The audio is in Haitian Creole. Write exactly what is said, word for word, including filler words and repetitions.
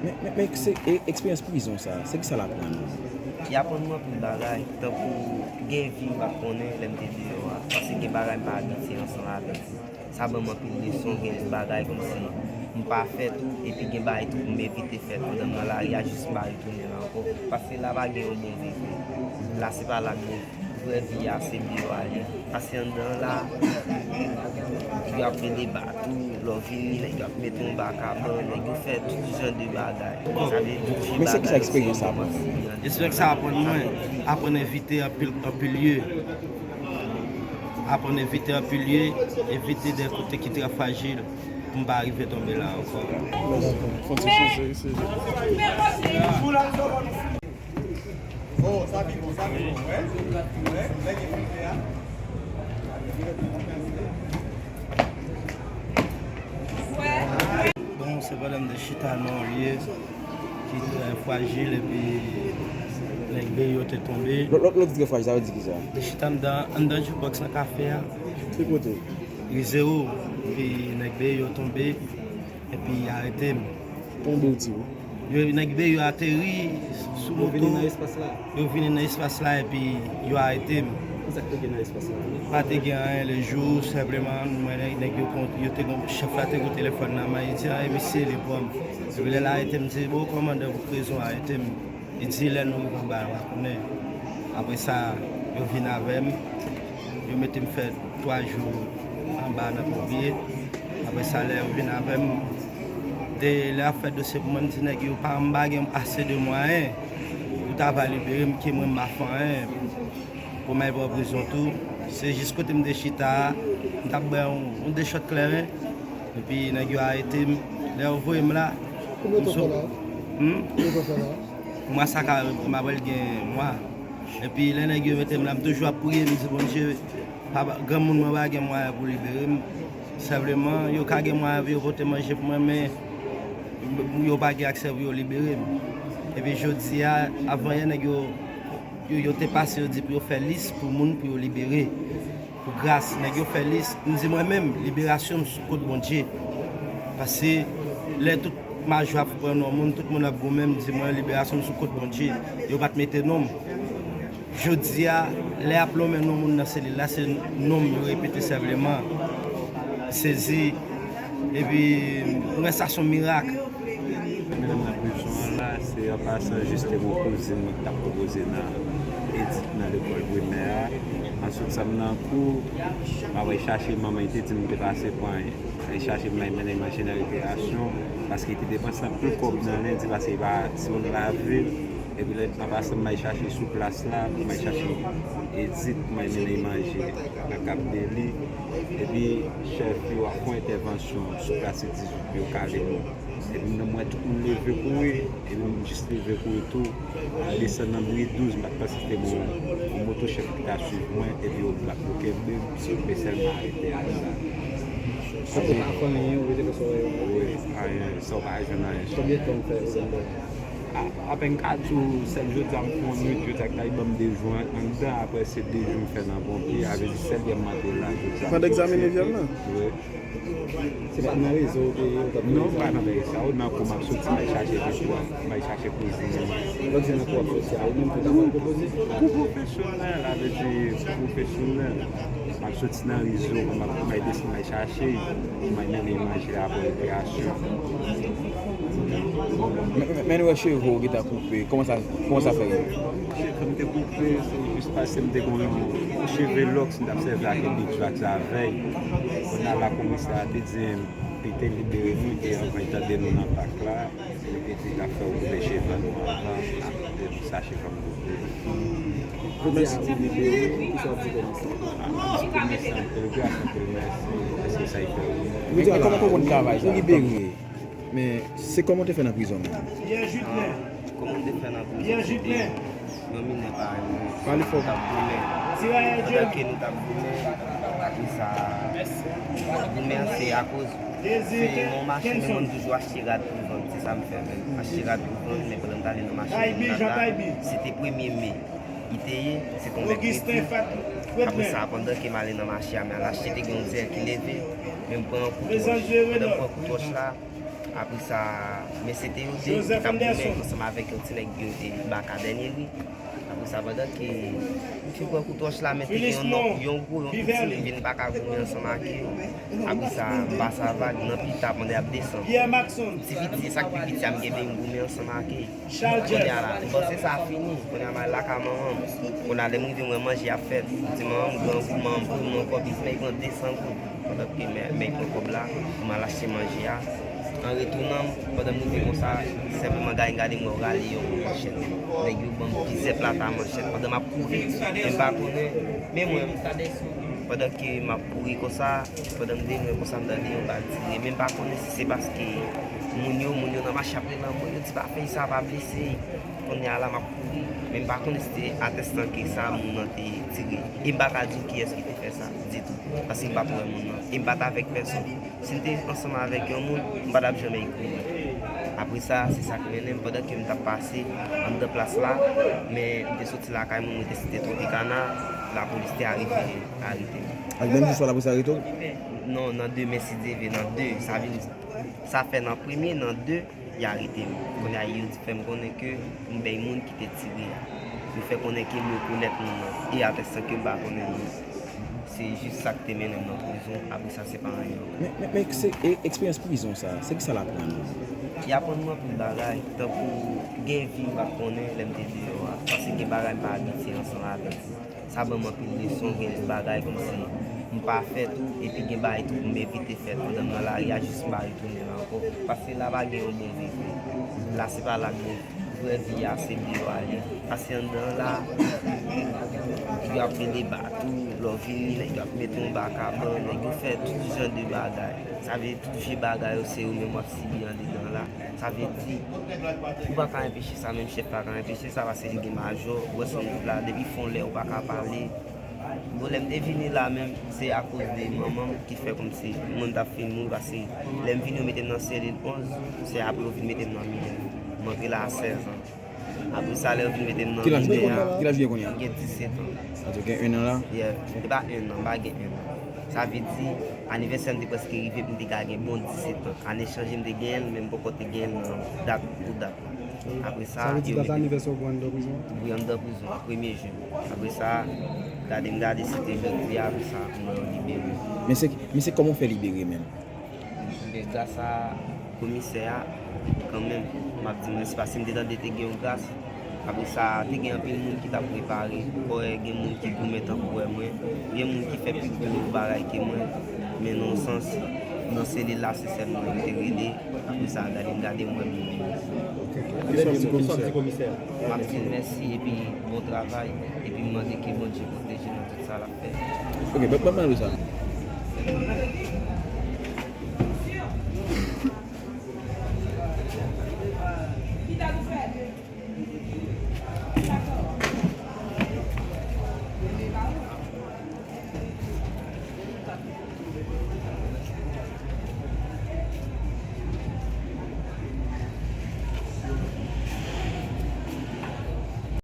Men, men, men se e- eksperyans prizon sa, se ki sa l aprann ou? Li aprann mwen anpil bagay, tankou gen vi m pa t konnen lè m te deyò a, paske gen bagay m pa abitye ansanm avèk li. Sa ban m anpil leson, gen de bagay kòmsi m pa fè tou, epi gen bagay tou pou m evite fè pandan m nan lari a, jis m pa retounen la ankò. Paske la pa gen yon bon viv. La se pa la k bon vrè vi a, se deyò a li ye. Paske anndan la, nèg yo ap rele ba tou, lè w vini, nèg yo ap mete yon ba kabann, nèg yo fè tout jan de bagay. Sa vle di, men se ki sa eksperyans sa aprann ou? Eksperyans sa aprann mwen, aprann evite anpil, anpil lye. Aprann evite anpil lye, evite de kote ki trè frajil pou m pa rive tonbe la ankò. Fon ti chanje isi. Bon, se pandan m te chita nan yon lye ki trè frajil epi nèg Beyo te tonbe. Lè w di trè frajil, sa vle di kisa? Te chita anndan, anndan jukebox nan kafe a. Ki kote? Ri Zewo. Epi nèg Beyo tonbe. Epi arete m. Tonbe w di w? Yo, nèg Beyo ateri sou moto. Yo vini nan espas la. Yo vini nan espas la epi yo arete m. Kisa k te gen nan espas la? Pa te gen anyen lejou, senpleman mwen nèg yo, yo te gon, chèf la te gon telefòn nan men, li di a e misye li pran m. Epi lè l arete m, m di bon kòmandan pou prizon arete m. Li di lè nou rive anba a w a konnen. Apre sa, yo vin avè m, yo mete m fè twa jou anba nan ponpye. Apre sa, lè yo vin avè m, de lè ap fè dosye pou mwen, m di nèg yo pa m pa gen ase de mwayen pou ta va libere m, ke mwen m pa fè anyen pou m al pran prizon tou. Se jis kote m te chita a, m t ap bwè yon, yon de shot kleren, epi nèg yo arete m. Lè yo voye m la, m sot. Mwa sa ka, m apral gen mwa. Epi lè nèg yo mete m la, m toujou ap priye, m di Bondye, papa, granmoun mwen pa gen mwayen pou libere m. Senpleman, yo ka gen mwayen pou yo pote manje pou mwen, men yo pa gen aksè pou yo libere m. Epi jodi a, avanyè nèg yo, yo, yo te pase, yo di pou yo fè lis pou moun pou yo libere. Pou gras, nèg yo fè lis, m di mwen menm, liberasyon m sou kont Bondye. Paske lè tout majò ap pran non moun, tout moun ap goumen, m di mwen, liberasyon m sou kont Bondye. Yo pa t mete non m. Jodi a, lè y ap lonmen non moun nan selil la, se non m yo repete senpleman. Sezi. Epi, m wè sa se yon mirak. Menm nan prizon an la, se an pasan jis te gen yon kouzin mwen ki t ap konpoze nan Edit nan lekòl primè a. Answit, sa m nan kou, m ap al chache manman, li te di m te pase pran, al chache m, al mennen manje nan rekreyasyon, paske li te depanse anpil kòb nan lendi, paske li pa se yon lavil. Epi lè an pasan m al chache sou plas la, pou m al chache Edit, pou m al mennen manje nan kab de li. Epi chèf yo ap fè yon entèvansyon sou plas, se dizuit yo kale nou. Epi m nan mwen tout moun leve kouri, epi m jis leve kouri tou. M al desann nan bri douz, m pa t panse se te yon, yon moto chèf ki ta swiv mwen, epi yo bat yo kenbe m, men sèlman arete a la. Sa w pa fè anyen, ou rete konsa w rete? Wi, anyen, sa w pa jwenn anyen. Konbyen tan w fè anndan? A, apèn kat jou, sèl jodi a m fè yon nwit, jodi a k ta ban m de jou anndan, apre se de jou m fè nan ponpye, a vle di sèl yè m mande la, jodi a. Pandan egzamen nevyèm nan? Wi. Se pa nan rezo ou te ye, ou t ap... Non, m pa nan bagay sa yo, nan kou m ap soti, m al chache pitit, m al chache kouzin. Lòt jou nan kou w ap soti a, ou menm tou w t ap konpoze? Kou pwofesyonèl, a vle di pwofesyonèl. M ap soti nan rezo, m ap, m al desann, m al chache, m al mennen manje apre rekreyasyon. Men, men, men nou wè cheve w gentan koupe, kòman sa, kòman sa fè rive? Cheve m te koupe, se jis paske m te gen yon cheve lòks, m t ap sèvi ak yon bidjou ak zavèy. Kounye a la, komisè a te di m li te libere nou, e anvan l tande nou nan pak la, li te di l ap fè w koupe cheve nou anvan, apre sa cheve m koupe. Ou mèsi. Ou mèsi anpil, gras anpil, mèsi. Paske sa y fè ou. Men kòman, kòman w konn travay sa? Ou libere. Men se kòman w te fè nan prizon menm? Kòman m te fè nan prizon? Se te yon minè parèy mwen. Pale fò. Nou t ap goumen. Pandan ke nou t ap goumen, apre sa, goumen an se akoz se nan yon mache, men mwen m toujou achte rad pou vann. Se sa m fè menm. Achte rad pou vann, men pandan m t ale nan mache, se te premye me. Li te ye, se te yon mèkredi. Apre sa, pandan ke m ale nan mache a, m al achte, te gen yon dèyè ki leve, men m pran yon kout wòch. Pandan m pran kout wòch la, Apre sa, men se te yo de ki t ap goumen ansanm avèk yon ti nèg yo te baka dènye ri. Apre sa, pandan ke m fin pran kout wòch la, men te gen yon nò, yon gwo, yon tou ti nèg vin baka goumen ansanm ak yo. Apre sa, m pase avèk nan pita pandan y ap desann. Ti piti, sa k pi piti a, m genbe m goumen ansanm ak li. Kounye a la, m panse sa fini. Kounye a, m al lakay manman m. Kounye a, lè m rive, m wè manje ap fèt. M di manman m, grangou, manman m pou m ankò, bizmen pran de san goud. Pandan ke men, men pran kòb la, pou m al achte manje a. An retounan, pandan m rive konsa, senpleman gade m gade m wè yo rale yon manchèt. Nèg yo ban m plizyè plata manchèt. Pandan m ap kouri, men m pa konnen, men mwen, pandan ke m ap kouri konsa, pandan m demen konsa, m tande yon bal tire. Men m pa konnen si se paske moun yo, moun yo nan mache ap rele anmwe, yo di pa fè sa, pa blese. Kounye a la, m ap kouri. Men m pa konnen si se atè san ke sa moun nan te tire. E m pa ka di w kiyès ki te fè sa ditou. Paske m pa t wè moun nan. E m pa t avèk pèsonn. Si m te ansanm avèk yon moun, m pa t ap janm kouri. Apre sa, se sa k mennen m pandan ke m t ap pase anndan plas la, men m te soti lakay mwen, mwen te site Tropicana, lapolis te arive arete m. Ak menm jou swa lapolis arete w? Non, nan de men si Dye vle, nan de, sa vin, sa fè nan premye, nan de, y arete m. Kounye a, yo di fè m konnen ke m bay moun ki te tire a. Yo fè konnen ke m rekonèt moun nan. E atè san ke m pa konnen moun. Se jis sa k te mennen m nan prizon. Apre sa, se pa anyen ankò. Men, men, men se e- eksperyans prizon sa, se ki sa l aprann ou? Li aprann mwen anpil bagay, tankou gen vi m pa t konnen lè m te deyò a. Paske gen bagay m pa abitye ansanm avèk li. Sa ban m anpil leson, gen de bagay kòmsi m pa fè tou, epi gen bagay tou pou m evite fè pandan m nan lari a, jis m pa retounen la ankò. Paske la pa gen yon bon vi vre. La se pa la k bon vi. Vrè vi a se deyò a l ye. Paske anndan la, nèg yo ap mele bato, lè w vini, nèg yo ap mete w anba kabann, nèg yo fè tout jan de bagay. Sa vle di tout vye bagay yo, se yo menm w ap sibi andedan la. Sa vle di, ou pa ka enpeche sa, menm chèf pa ka enpeche sa, paske li gen majò, ou wè se yon nèg la, depi fon lè ou pa ka pale. Bon, lè m te vini la menm, se akoz de manman m ki fè kòmsi mwen m t ap fin mouri, paske lè m vini, yo mete m nan selil onz, se apre yo vin mete m nan minè. M antre la a sèz an. Apre sa, lè yo vin mete m nan minè a, ki laj ou gen kounye a? M gen disèt an. Sa tou gen en an la? Yeah, se pa en an, m pa gen en an. Sa vle di, anivèsè m te prèske rive, m te ka gen bon disèt an. Ane chanje, m te genyen l, men m poko te genyen l nan dat pou dat. Apre sa, sa vle di yo dat mete anivèsè w pou anndan prizon? Wi, anndan prizon, premye jen. Apre sa, gade m gade, se te jodi a, apre sa, m wè yo libere. Men se, men se kòman w fè libere menm? Men gras a komisè a, kanmenm, m ap di mèsi, paske m te tande te gen yon gras. Apre sa, te gen anpil moun ki t ap repare. Kòyè gen moun ki goumen tankou wè mwen. Gen moun ki fè pi gwo bagay ke mwen. Men nan yon sans, nan selil la, se sèl mwen yo te rele. Apre sa, gade m gade m wè m libere. Kisa w ap di komisè a? M ap di l mèsi epi bon travay. Epi m mande ke Bondye pwoteje nan tout sa l ap fè. Ok, ban, ban m mande sa.